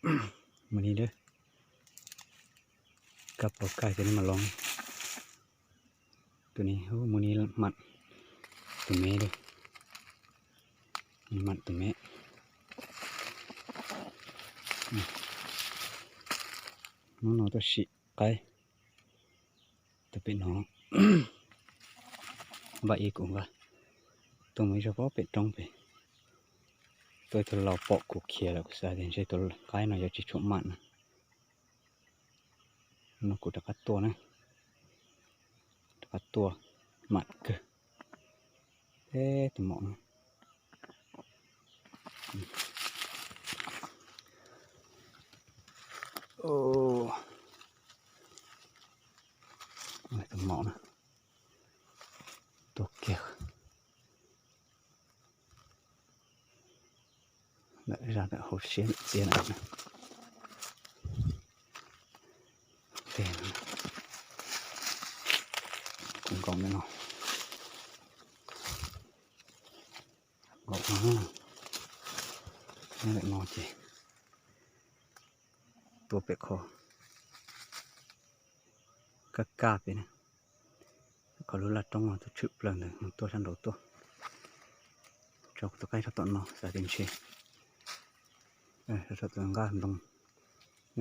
Mus li lawm, kab pov kag ces nws mam los. Tus ni mus ni mam tus me lawm, mam tus me. Hnub no tuaj sim qaib tus pem no, npaj ib kuv nqa tuaj mus ib zaug pem roob pem. Tuaj ib tug laus pom kuv khiav lawm kuv xav tias ntshe tus qaib no yuav tsis tshua mam na. No kuv rov qab tuaj na, rov qab tuaj mam kawg. Teb tus maum na, tus maum na, tuaj kiag lawm, zaj ntawm hauv siab ntawm txiaj na. Kuv nkaus no, nkaus no, nyob ntawm no ces tuaj pem qhov kaj kaj pem na, qhov lub laj roob no tuaj tshwm plaws ntawd tuaj sab nraud tuaj. Tso kuv tus qaib rau tom no xav tias ntshe, rau tom nqaj ntoo,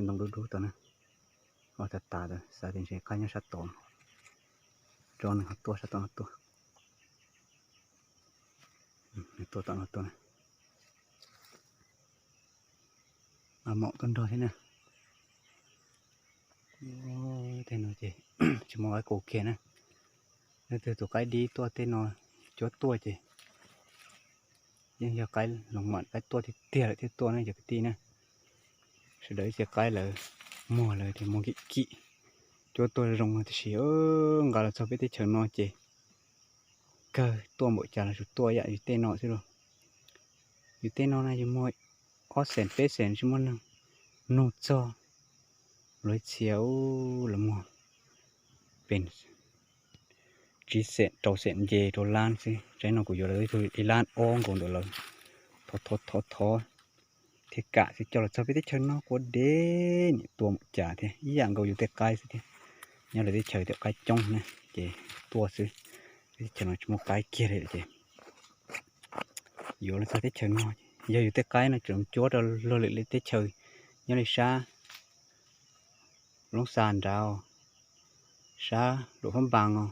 ntoo dub dub tod na, o tas tas tod xav tias ntshe qaib nyob sab tod. Tso nws ho tuaj sab tom no tuaj, nws tuaj tom no tuaj na. Maum tuaj nrog thiab na. Tej no ces tsis muaj qaib qus kiag na. Leej twg tus qaib dib tuaj tej no cuab tuaj ces yeej yog qaib loos mam qaib tuaj tiag tiag lawm thiaj tuaj na cov kwv tij na. Sawv daws ib txhia qaib lawv muag lawv tias muag kim kim, cuab tuaj zoo no tiam sis nqa los txog peb teb chaws no ces kawg tuaj npaum cas los tsuas tuaj yam yus tej no xwb lauj. Yus tej no na yus muag ob xees peb xees tsis muaj neeg nug txog. Lawv txhia lawv muag pes tsib xees rau xees nce rau lab xwb, tsaib no kuv yuav lawv ib tug ib lab ob nkaus ntawm lawv. Thov thov thov thov thiaj kam xwb coj los txog peb teb chaws no quav dev nim tuaj npaum cas thiab ib yam nkaus yus tej qaib xwb thiab. Nyob lawv teb chaws tej qaib coob na ces tuaj xwb, peb teb chaws no tsis muaj qaib kiag li ces yuav los txog teb chaws no, yog yus tej qaib no tseem cuab rau luag lwm teb chaws nyob li sab Loob Xas nrad, sab Luam Phab Npas os,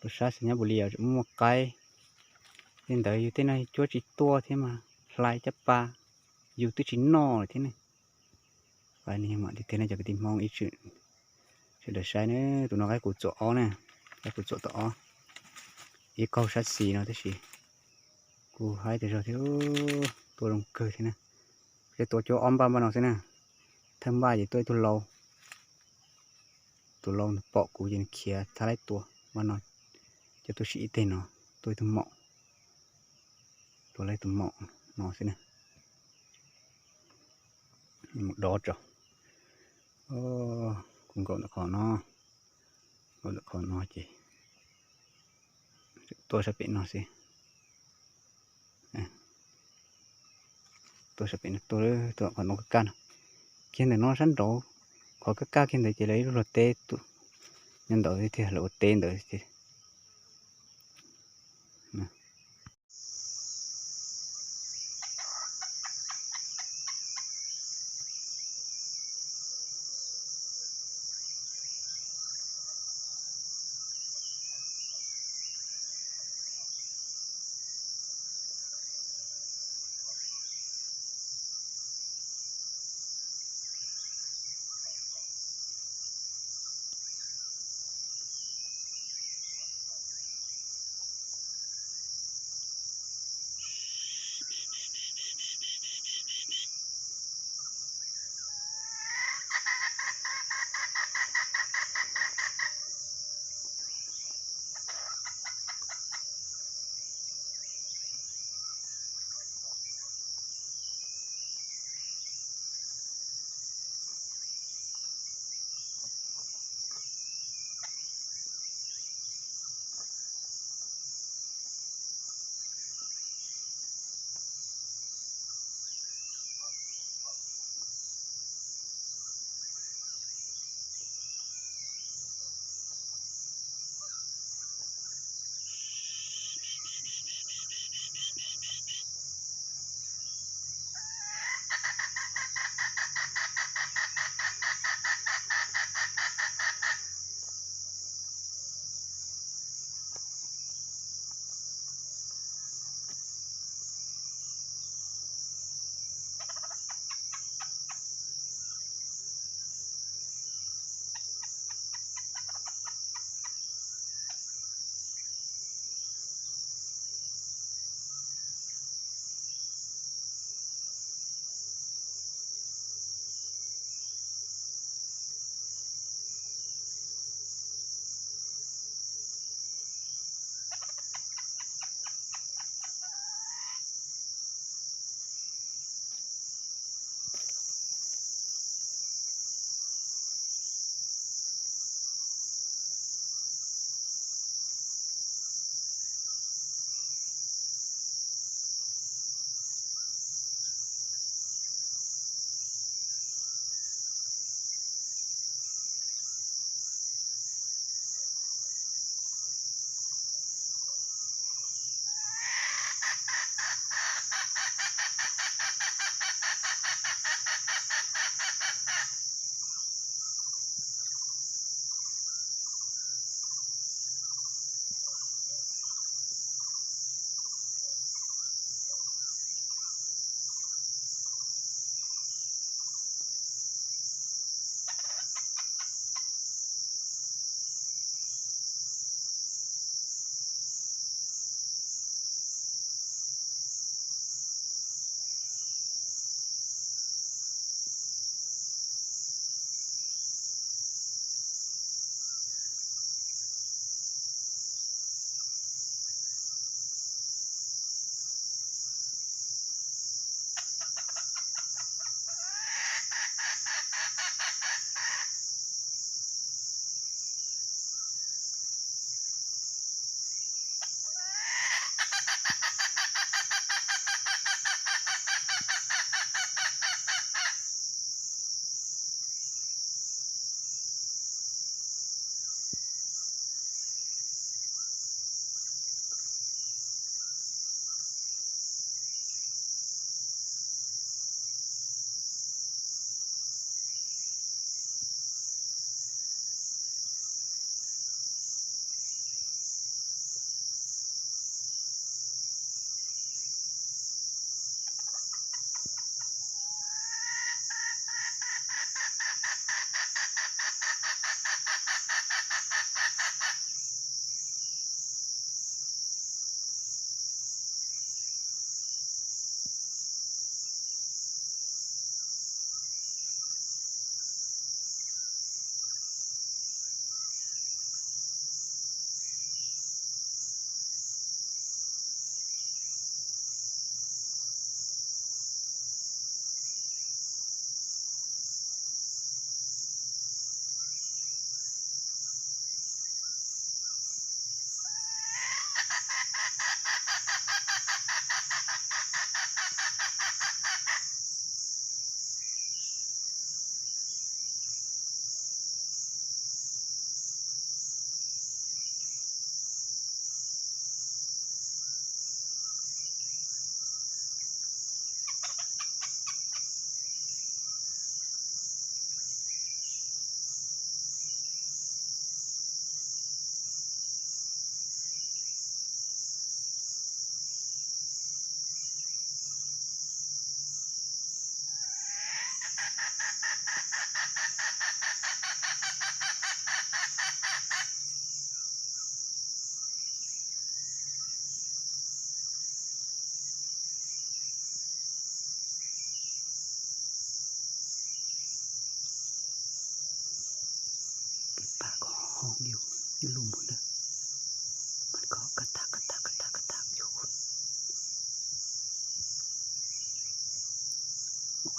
rau sab Xais Nyab Pus Lis os tseem muaj qaib. Tej ntawd yus tej no cuab tsis tuaj thiab mas hlais caj pas yus twb tsis noj lawm thiab ne. Qaib no yog mam tiag tiag ne cov kwv tij Hmoob ib tsoom sawv daws saib ne. Tus no qaib qus txuam ob na, qaib qus txuam tom ob, ib qaug sab xis no tab sis kuv haib tas zog thiab, tuaj zoo kawg thiab na. Peb tuaj cuab ob npaj npaj no xwb na, thawj npaj ces tuaj ib tug lau, tus lau pom kuv ces nws khiav thab laib tua npaj no, coj tuaj sim ib teg no, tuaj ib tug maum, tua laib tus maum no xwb na. Mus dov tso, kuv nkaum ntawm qhov no, nkaum ntawm qhov no ces tuaj sab pem no xwb. Tuaj sab pem no tuaj, tuaj qhov no kaj kaj no, kiag ntawm no sab nraud, qhov kaj kaj kiag ntawd ces lawv ib lub luag teb, nyob ntawd thiab lawv ua teb ntawd.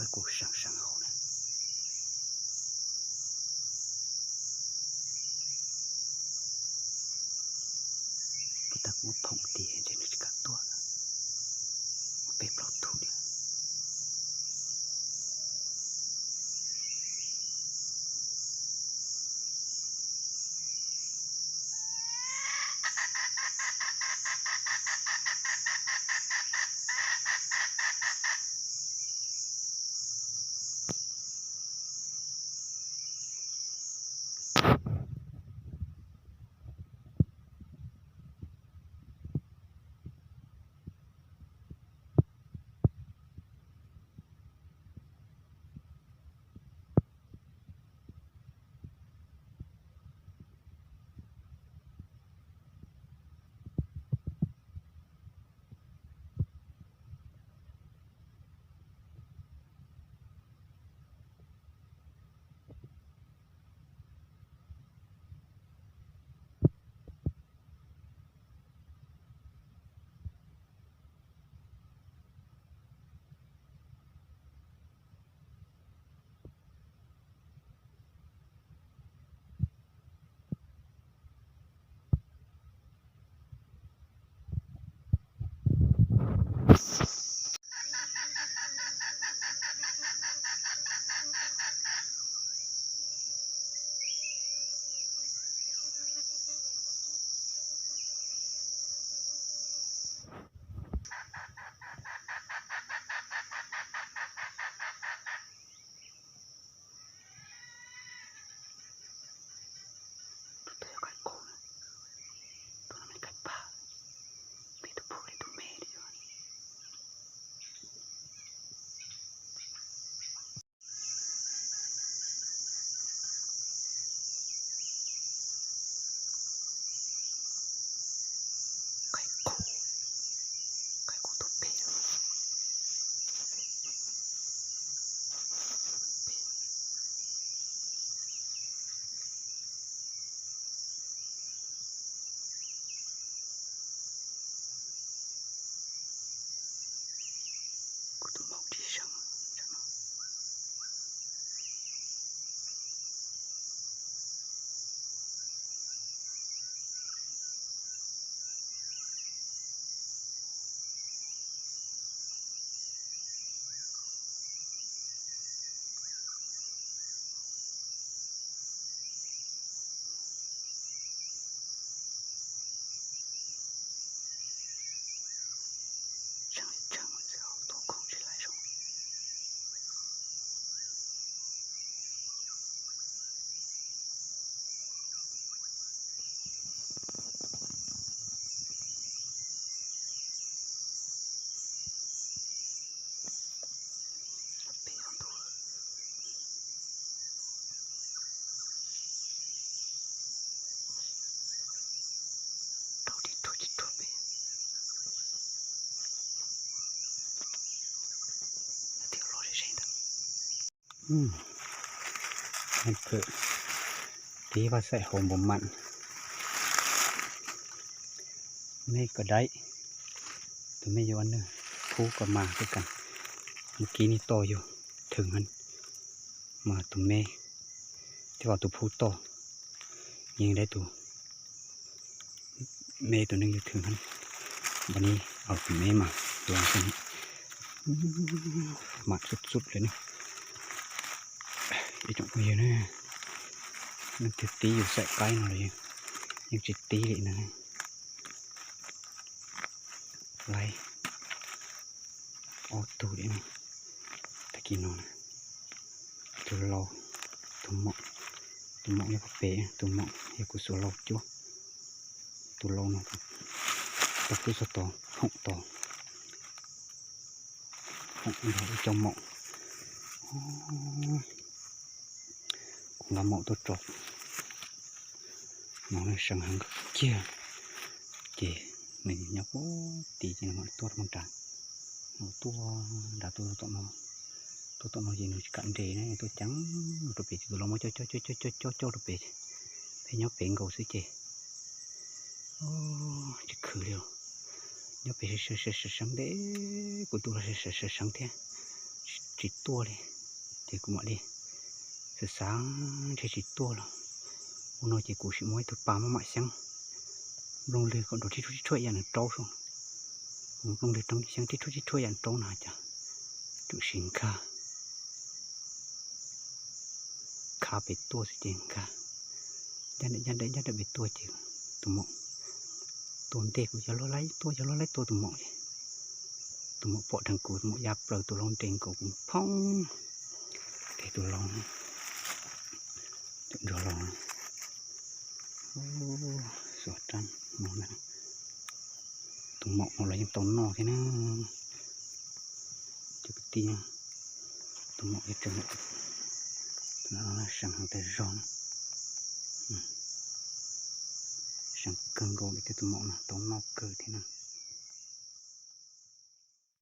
Kuv seev seev hauv na. Puas tas kuv muab phoom tiag ntshe nws tsis kam tuaj. Muab peb plaub tug li. Tus twg yog qaib qus? Tus no mas qaib pag, peb tus phu li tus me li. Qaib qus, qaib qus tus pem. Kuv tus maum tsis seev. Tshee li tshee xwb, tuaj khoom tsis lais zoo. Rau tib ruag tib ruag pem. Thiaj los ze ze ntawd. Phwm, tib vaj xaim hauv npaum mam. Mej koj daib, tus mej yuav ua nwg phub koj mas koj kas. Mus kib nij toj yug theem heev, mas tus me thiab tus phub toj yeej daib tus me tus neeg yug theem heev. Npaj ni au tus me mas yuav mam xub xub li ne. Ib tsoom phooj ywg ne, leej twg tib yus xaim qaib no los yeej tsis tib li na. Laib ob tug li na, tag kis no na, tus laus, tus maum, tus maum nyob pem pem, tus maum yog kuv xuas laus cuab, tus laus no tau pub txog tod, phoom tod, phoom nrog ib co maum. Kuv nqa maum tuaj tso, maum no seev heev kiag, ces nws nyob puag tid ces nws mam tuaj rau nrad, nws tuaj nrad tuaj tom no, tuaj tom no ces nws tsis kam nres na, tuaj ceev rau pem ces tus laus muab coj coj coj coj coj coj rau pem, peb nyob pem nkaus xwb ces tsis khwv li os. Nyob pem sawv sawv sawv sawv ntev, kuv tus los sawv sawv sawv sawv thiab, tsis tsis tuaj li. Ces kuv mam li xav xav ntshe tsis tuaj los, ua no ces kuv sim muab ib tug pas maj mam xyeeb nplooj lwg kom nrov tib rhuaj tib rhuaj ib yam nws raub sub. Kuv nplooj lwg xyeeb tib rhuaj tib rhuaj ib yam nws raub no cas tseem sim nkag, nkag pem tuaj xwb ces nkag, ncaj nraim ncaj nraim ncaj nraim pem tuaj ces tus maum tuaj ntej kuv, yog luag laib tuaj, yog luag laib tuaj tus maum. Tus maum pom dheev kuv, tus maum ya plaws tus hlau nres nkaus kuv phoob, ces tus hlau ntsuag los, xuas rab no, tus maum no los yeej tau noj thiab na. Cov kwv tij, tus maum yeej tseem, seem heev tas zog na, seem kawg nkaus li thiab, tus maum no tau noj kawg thiab na.